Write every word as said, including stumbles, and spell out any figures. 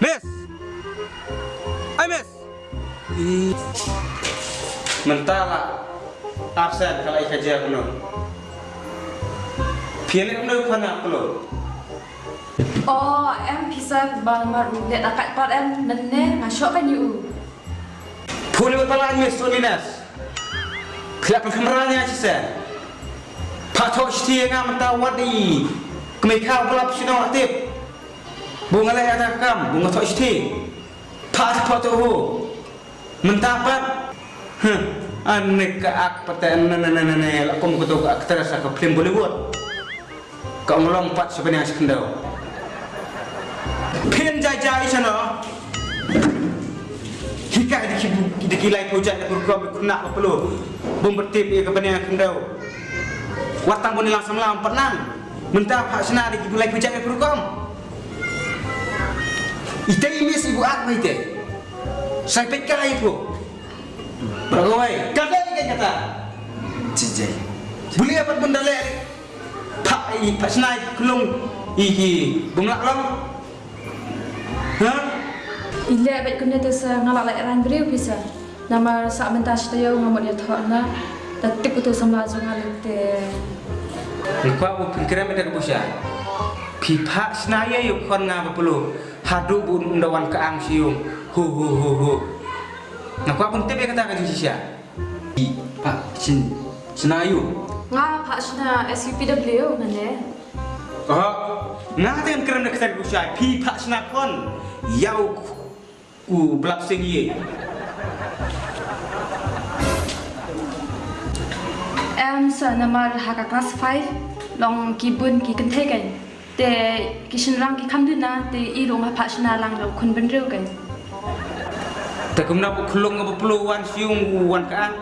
Miss! Ai, Miss! Mynta la absent, ka la ïa ka jia kumno? Phi ïa leh kumno pha na plo? O, em phi sa ba mar u leh da kat pat em, mynne nga shoh kan ïa u. Phu ne ba la ngi suni nas. Phi la pynkham ra ïa shisha. Pha thoh shithi ïa nga mynta wat i kmie kha ba la phi shnong la tip. Bu nga leh ïa ka kam, bu nga thoh shithi. Pha thoh thoh hu. Mynta pat. Huh. Ane ka ak pat ne ne ne ne ne la kum kato ka actress ka film Bollywood. Ka ong long pat sha bniah sha khyndew. Phin jai jai shano. Hikai da ki da ki lai phew jait na ka rukom khynnah ba plo. Bym pat tip ïa ka bniah khyndew. Wat tang bun ïa lang samla ym pat nang. Mynta phah shna da ki lai phew jait na ka rukom. Ite i miss i bu ak mai te. Sai peit ka ai ko. Bro oi, ka dei ka kata. Jijai. Buli apa pun dale. Phah i phah shna i klung i ki bumlak long. Ha? I leh bad kumne te sa nga la leh ran briew phi sa. Namar sa mynta shi taïew nga mut ïathoh na. Da tip uto samla jong nga leh te. Nga kwah u pynkrem ïa ka busha. Phi phah shna ïa u khon nga ba plo. Haduh bu unda wan ka ang sha ïung. Hu hu hu hu. Nga kwah pun tip ïa kata ka jingshisha. Phi phah shin shna ïa u. Nga phah shna S U P W nga ne. Aha. Nga te ngan kren da ka kyrteng u shai. Phi phah shna khon. Ïa u, u Blap Sing ïa. Em sa namar ha ka class five long ki bun ki kynthei kan. Te ki shynrang ki kham duna te i ruh nga phah shna lang da u khun bynriew kan. Te kumno u khlung nga ba plo wan sha ïung u wan ka ang.